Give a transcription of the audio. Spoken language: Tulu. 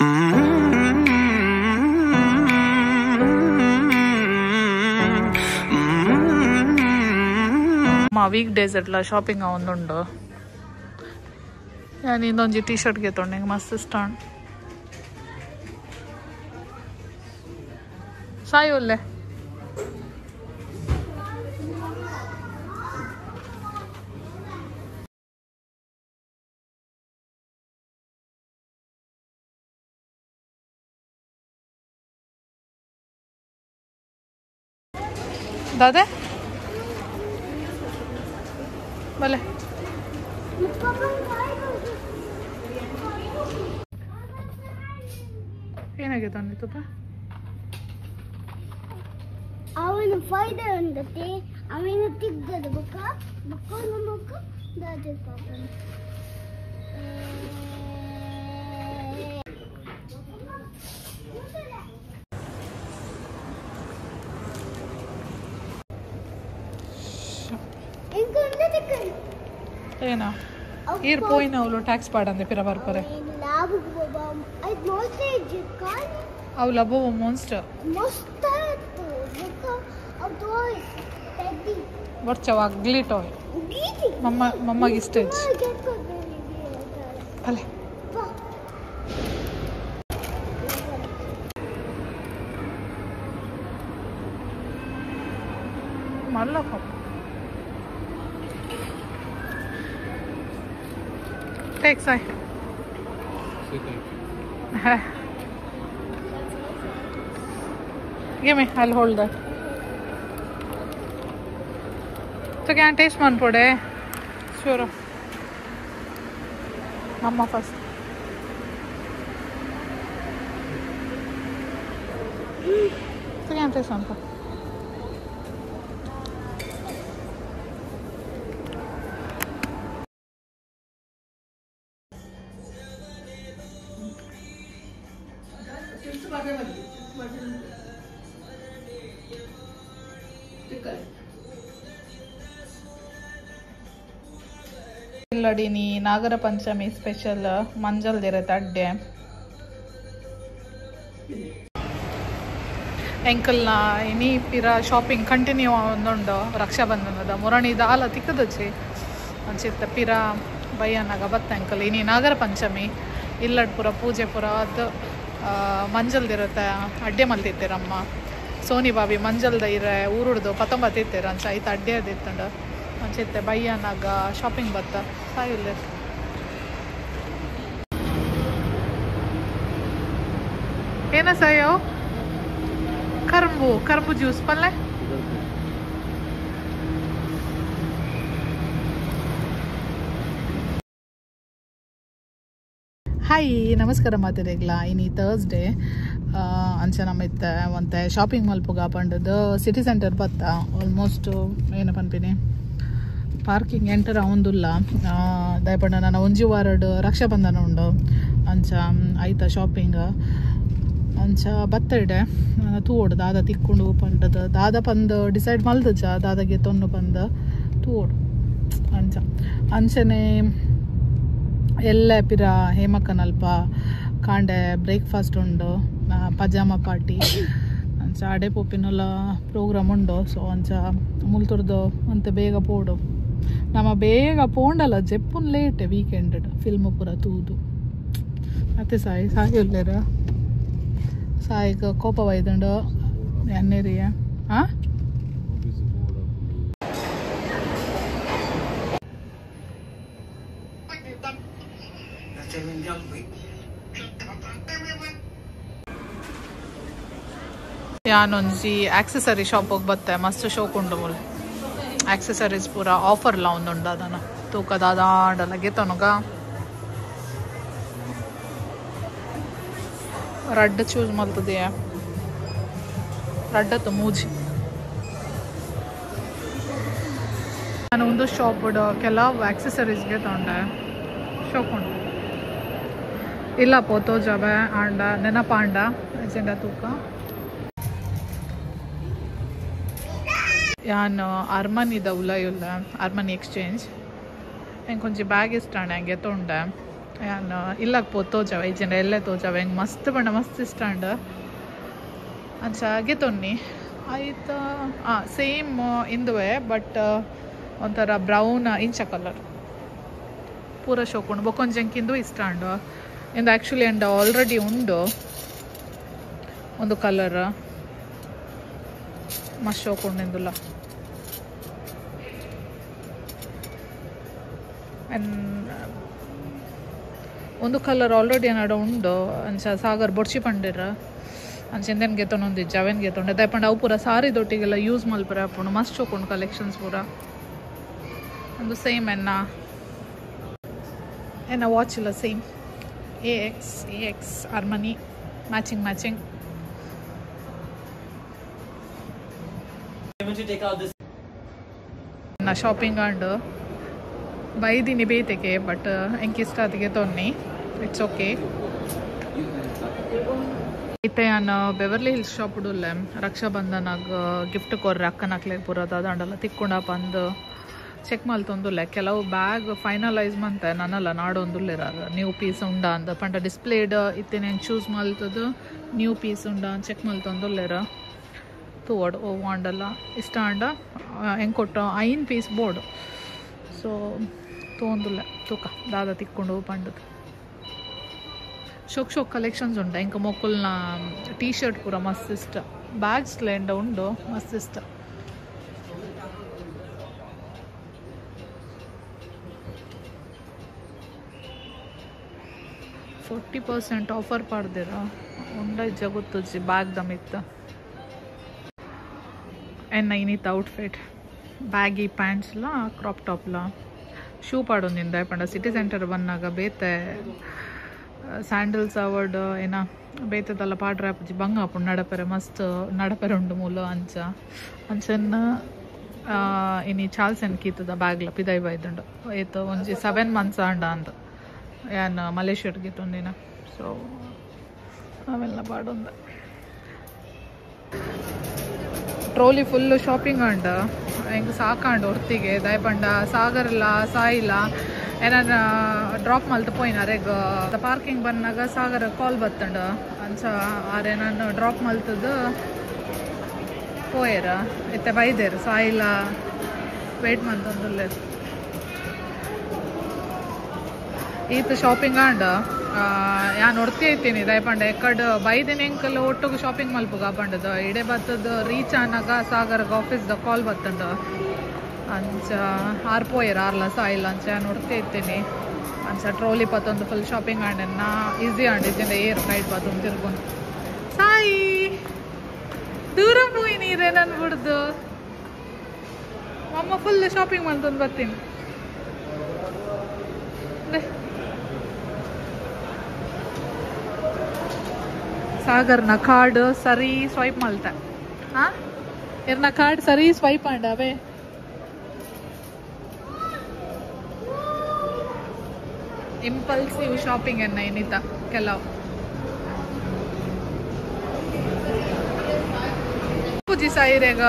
ಮಾ ವೀಕ್ ಡೇಸ್ ಎಟ್ಲ ಶಾಪಿಂಗ್ ಆವೊಂದುಂಡು. ಯಾನ್ ಇಂದೊಂಜಿ ಟಿ ಶರ್ಟ್ ಗೆತೊಂಡೆ ಮಸ್ತ್ ಇಷ್ಟ ಸಾಯಿ ಉಲ್ಲೆ. ದಾದೆ ಬಲೆ ಏನಾಗಿದೆ ಅನ್ನಿತ್ತಪ್ಪ? ಅವನು ಫೈದರ್ ಉಂಡತೆ ಅವನು ತಿಗ್ಗದ ಬೊಕ್ಕ ಬೊಕ್ಕ ಬೊಕ್ಕ ದಾದೆ ಪಾಪನ. ಏನ ಈರ್ ಪೋಯಿನ ಅವಳು ಟ್ಯಾಕ್ಸ್ ಪಾಡಂದೆ ಪಿರ ಬರ್ಪರೆ. ಅವು ಲಬೋ ಮಾನ್ಸ್ಟರ್ ಬರ್ಚವ ಅಗ್ಲಿ ಟಾಯ್. ಮಮ್ಮ ಮಮ್ಮಗೆ ಇಷ್ಟ ಅಲೆ. ಮಲ್ಲ Take Sai. Say thank you. Give me, I'll hold that. So can I taste one today? Sure. Mama first. So can I taste one? ಇಲ್ಲಡಿನಿ Nagara Panchami special ಮಂಜಲ್ ದಿರತ್ತೆ ಅಡ್ಡೆ ಎಂಕಲ್ನ ಇನಿ ಪಿರ ಶಾಪಿಂಗ್ ಕಂಟಿನ್ಯೂ ಆವೊಂದುಂಡು ರಕ್ಷಾಬಂಧನದ ಮುರಣಿ ದಾಲ ತಿಕ್ಕದಚ್ಚಿ ಅಂಚಿತ್ತ ಪಿರ ಬಯ್ಯನಾಗ ಬತ್ತ ಎಂಕಲ್ ಇನಿ ನಾಗರ ಪಂಚಮಿ ಇಲ್ಲಡ್ ಪೂರ ಪೂಜೆ ಪೂರ ಅದು ಮಂಜಲ್ದಿರತ್ತೆ ಅಡ್ಡೆ ಮಲ್ತಿತ್ತೆರಮ್ಮ ಸೋನಿ ಬಾಬಿ ಮಂಜಲ್ದ ಇರೆ ಊರುಡ್ದು ಪತ್ತೊಂಬತ್ತಿತ್ತೆರ ಅಂಚ ಐತ ಅಡ್ಡೆ ಅದಿತ್ತಂಡು ಅಂಚಿತ್ತೆ ಬಯ್ಯನಾಗ ಶಾಪಿಂಗ್ ಬತ್ತ ಸಾಯಿಲ್ಲ. ಏನ ಸಾಯೋ ಕರ್ಂಬು ಕರ್ಂಬು ಜ್ಯೂಸ್ ಪಲ್ಲೆ ಹಾಯ್ ನಮಸ್ಕಾರ ಮಾತಿರೇಗ್ಲ. ಇನಿ ಥರ್ಸ್ಡೇ ಅಂಚ ನಮ್ಮಿತ್ತೆ ಒಂತೆ ಶಾಪಿಂಗ್ ಮಲ್ಪುಗ ಪಂಡದು ಸಿಟಿ ಸೆಂಟರ್ ಬತ್ತ ಆಲ್ಮೋಸ್ಟ್ ಏನು ಪನ್ಪಿನಿ ಪಾರ್ಕಿಂಗ್ ಎಂಟರ್ ಆವೊಂದುಲ್ಲ ದಯಪಂಡ ನನ್ನ ಒಂಜಿ ವಾರಡ್ ರಕ್ಷಾಬಂಧನ ಉಂಡು ಅಂಚ ಐತ ಶಾಪಿಂಗ್ ಅಂಚ ಬತ್ತಡೆ ತೂವೊಡು ದಾದ ತಿಕ್ಕೊಂಡು ಪಂಡದು ದಾದ ಪಂದ್ ಡಿಸೈಡ್ ಮಲ್ದಜ ದಾದಗೆ ತೊನ್ನು ಪಂದ್ ತೂವೊಡು ಅಂಚ ಅಂಚನೆ ಎಲ್ಲ ಪಿರ ಹೇಮಕ್ಕನಲ್ಪ ಕಾಂಡೆ ಬ್ರೇಕ್ಫಾಸ್ಟ್ ಉಂಡು ಪಜಾಮ ಪಾರ್ಟಿ ಅಂಚ ಅಡೆ ಪೋಪಿನಲ್ಲ ಪ್ರೋಗ್ರಾಮ್ ಉಂಡು. ಸೊ ಅಂಚ ಮುಲ್ತುರ್ದು ಅಂತೆ ಬೇಗ ಪೋಡು ನಮ್ಮ ಬೇಗ ಪೋಂಡಲ್ಲ ಜೆಪ್ಪುನ್ ಲೇಟ್ ವೀಕೆಂಡ್ ಫಿಲ್ಮ್ ಪೂರ ತೂದು ಮತ್ತೆ ಸಾಯಿ ಸಾಯಿ ಉಲ್ಲೇರ ಸಾಯಿಗೆ ಕೋಪ ಬೈದುಂಡು ಅನ್ನೇರಿಯ ಹಾಂ ಯಾನೊಂಜಿ ಆಕ್ಸೆಸರಿ ಶಾಪ್ ಹೋಗಿ ಬತ್ತೆ ಮಸ್ತ್ ಶೋಕ್ ಉಂಡು ಮೂಲು ಆಕ್ಸೆಸರೀಸ್ ಪೂರ ಆಫರ್ಲ ಒಂದುಂಡು ಅದನ್ನು ತೂಕ ದಾದಾಂಡಲ ಗೆತ್ತೊನುಗ ರಡ್ಡ್ ಚೂಸ್ ಮಲ್ತದೆಯಾ ರಡ್ಡತ್ತು ಮೂಜಿ. ನಾನು ಒಂದು ಶಾಪ್ ಕೆಲವು ಆಕ್ಸೆಸರೀಸ್ಗೆ ತೊಗೊಂಡೆ ಶೋಕ್ ಉಂಡು ಇಲ್ಲ ಪೋತೋ ಜಬೆ ಆಂಡ ನೆನಪಾಂಡ ಅಜೆಂಡ ತೂಕ. ಯಾನ್ ಅರ್ಮನಿದ ಉಲಯುಲ್ಲ ಅರ್ಮನಿ ಎಕ್ಸ್ಚೇಂಜ್ ಎಂಕ್ ಒಂಜಿ ಬ್ಯಾಗ್ ಇಷ್ಟ ಹಂಗೆ ತೊಂಡೆ. ಯಾನ್ ಇಲ್ಲಾಗ ಪೋ ತೋಜಾವೆ ಇಜ್ಜಂಡ ಎಲ್ಲೇ ತೋಜಾವೆ ಹೆಂಗೆ ಮಸ್ತ್ ಬಣ್ಣ ಮಸ್ತ್ ಇಷ್ಟ ಅಂಡ್ ಅಂಚ ಗೆತೊನ್ನಿ ಆಯ್ತು. ಸೇಮ್ ಇಂದುವೆ ಬಟ್ ಒಂಥರ ಬ್ರೌನ್ ಇಂಚ ಕಲರ್ ಪೂರ ಶೋಕುಂಡು. ಬೊಕೊಂಜಂಕಿಂದು ಇಷ್ಟ ಅಂಡು ಇಂದು actually and already ಉಂಡು ಒಂದು ಕಲರ್ ಮಸ್ತ್ ಶೋಕುಂಡು ಇಂದುಲ್ಲ. ಒಂದು ಕಲರ್ ಆಲ್ರೆಡಿ ಏನಾಡ ಉಂಡು ಅಂಚ ಸಾಗರ್ ಬೊಡ್ಚಿ ಪಂಡಿರ ಅಂಚ ಎಂದೆನ್ ಗೆತೊಂದಿಜ್ಜ ಅವೇನು ಗೆತೊಂಡೆ ದಯಪಂಡ ಅವು ಪೂರ ಸಾರಿ ದೊಟ್ಟಿಗೆಲ್ಲ ಯೂಸ್ ಮಲ್ಪರೆ ಆಪುಂಡು. ಮಸ್ತ್ ಶೋಕುಂಡು ಕಲೆಕ್ಷನ್ಸ್ ಪೂರ. ಒಂದು ಸೇಮ್ ಎನ್ನ ಎನ್ನ ವಾಚ್ ಇಲ್ಲ same A X A X Armani matching matching. ನಾ ಶಾಪಿಂಗ್ ಅಂಡ್ ಬೈದಿನಿ ಬೇತೆಗೆ ಬಟ್ ಎಂಕಿಷ್ಟ ಅದಕ್ಕೆ ತೊನ್ನಿ it's okay. ಇತ್ತೆ ಯಾನ್ Beverly hills shop ಉಲ್ಲೆ ರಕ್ಷಾಬಂಧನಾಗ gift ಕೊರ್ರೆ ಅಕ್ಕನಕ್ಲೆ ಪೂರ ದಾದಾಂಡಲ ತಿಕ್ಕೊಂಡ ಬಂದು ಚೆಕ್ ಮಲ್ತೊಂದುಲ್ಲೆ. ಕೆಲವು ಬ್ಯಾಗ್ ಫೈನಲೈಸ್ ಮಂತೆ ನನ್ನಲ್ಲ ನಾಡೊಂದುಲ್ಲೆರ ನ್ಯೂ ಪೀಸ್ ಉಂಡ ಅಂದ ಪಂಡ ಡಿಸ್ಪ್ಲೇಡ್ ಇತ್ತೆ ನಾನು ಚೂಸ್ ಮಲ್ತದು ನ್ಯೂ ಪೀಸ್ ಉಂಡ ಚೆಕ್ ಮಲ್ತೊಂದುಲ್ಲೆರ ತೂವಡ್ ಓ ವಾಂಡಲ್ಲ ಇಷ್ಟ ಅಂಡ ಹೆಂಗೆ ಕೊಟ್ಟ 5 piece board so ತೋಂದುಲ್ಲೆ ತೂಕ ದಾದ ತಿಕ್ಕೊಂಡು ಪಂಡದು. ಶೋಕ್ ಶೋಕ್ ಕಲೆಕ್ಷನ್ಸ್ ಉಂಟು. ಇಂಕ ಮೊಕ್ಕುಲ್ನ ಟೀ ಶರ್ಟ್ ಪೂರ ಮಸ್ತ್ ಇಷ್ಟ. ಬ್ಯಾಗ್ಸ್ ಲೇಂಡ ಉಂಡು ಮಸ್ತ್ ಇಷ್ಟ. %40 ಆಫರ್ ಪಾಡ್ದಿರ ಉಂಡ ಜಗುತ್ತುಜ್ಜಿ ಬ್ಯಾಗ್ ದಮಿತ್ತ. ಎನ್ನ ಇನ್ನಿತ್ತ ಔಟ್ಫಿಟ್ ಬ್ಯಾಗಿ ಪ್ಯಾಂಟ್ಸ್ಲ ಕ್ರಾಪ್ ಟಾಪ್ಲ ಶೂ ಪಾಡೊಂದಿಂದ ಪಂಡ ಸಿಟಿ ಸೆಂಟರ್ ಬಂದಾಗ ಬೇತೆ ಸ್ಯಾಂಡಲ್ಸ್ ಅವರ್ಡ್ ಏನ ಬೇತದಲ್ಲ ಪಾಡ್ರೆ ಆಪುಜಿ ಬಂಗ ಆಪುಂಡು ನಡಪೆರೆ ಮಸ್ತ್ ನಡಪೆರೆ ಉಂಡು ಮೂಲ ಅಂಚ ಅಂಚನ್ನ ಇನಿ ಚಾಲ್ಸ್ ಎನ್ ಕೀತದ ಬ್ಯಾಗ್ಲ ಪಿದೈ ಬೈದುಂಡು ಏತ್ ಒಂಜಿ 7 ಮಂತ್ಸ್ ಆಂಡ ಅಂದ್ ಯಾನ್ ಮಲೇಷ್ಯಾಡ್ಗೆ ತೊಂದಿನ. ಸೊ ಅವೆಲ್ಲ ಪಾಡೊಂದ trolley full shopping ಅಂಡ ಹೆಂಗೆ ಸಾಕಾಂಡು ಹೊರ್ತಿಗೆ ದಯಪಂಡ ಸಾಗರ್ಲ ಸಾಯಿಲ ಏನಾರ ಡ್ರಾಪ್ ಮಲ್ತು ಪೋಯಿನ ಅರೆಗ್ ಪಾರ್ಕಿಂಗ್ ಬಂದಾಗ ಸಾಗರ ಕಾಲ್ ಬತ್ತಂಡ ಅಂಚ ಆರೆ ನಾನು ಡ್ರಾಪ್ ಮಲ್ತದ್ದು ಪೋಯರ ಇತ್ತೆ ಬೈದೇರು ಸಾಯಿಲ ವೇಟ್ ಮಂತೊಂದುಲ್ಲೆ. ಈತ ಶಾಪಿಂಗ್ ಆಂಡ ಯಾನ್ ಒರ್ತಿ ಐತೀನಿ ದಯಪಂಡ ಎಕ್ಕಡ್ ಬೈದಿನ ಎಂಕಲ್ ಒಟ್ಟುಗು ಶಾಪಿಂಗ್ ಮಲ್ಪುಗ ಪಂಡದ ಇಡೆ ಬತ್ತದ ರೀಚ್ ಆನಾಗ ಸಾಗರ್ಗ ಆಫೀಸ್ದ ಕಾಲ್ ಬತ್ತಂಡ ಅಂಚ ಆರ್ ಪೋಯರ್ ಆರ್ಲ ಸಾಯಿಲ್ಲ ಅಂಚ ಯಾನ್ ಒರ್ತಿ ಐತೀನಿ ಅಂಚ ಟ್ರೋಲಿ ಪತ್ತೊಂದು ಫುಲ್ ಶಾಪಿಂಗ್ ಆಂಡ್ ನಾ ಈಸಿ ಆಂಡ್ ಇದ್ದಿಂದ ಏರ್ ಕೈಟ್ ಪತ್ತೊಂದು ತಿರ್ಕೊಂಡು ಸಾಯಿ ದೂರ ಪೋಯಿ ನೀರೇ ನನ್ ಬಿಡ್ದು ಅಮ್ಮ ಫುಲ್ ಶಾಪಿಂಗ್ ಮಲ್ತೊಂದು ಬರ್ತೀನಿ. ಸಾಗರ್ನ ಕಾರ್ಡ್ ಸರಿ ಸ್ವೈಪ್ ಮಲ್ತ ಹಾಂ ಇರ್ನ ಕಾರ್ಡ್ ಸರಿ ಸ್ವೈಪ್ ಆಂಡ ಅವೇ ಇಂಪಲ್ಸಿವ್ ಶಾಪಿಂಗ್ ಎನ್ನ ಏನಿತ ಕೆಲವು ಪೂಜಿ ಸಾಯಿರೇಗ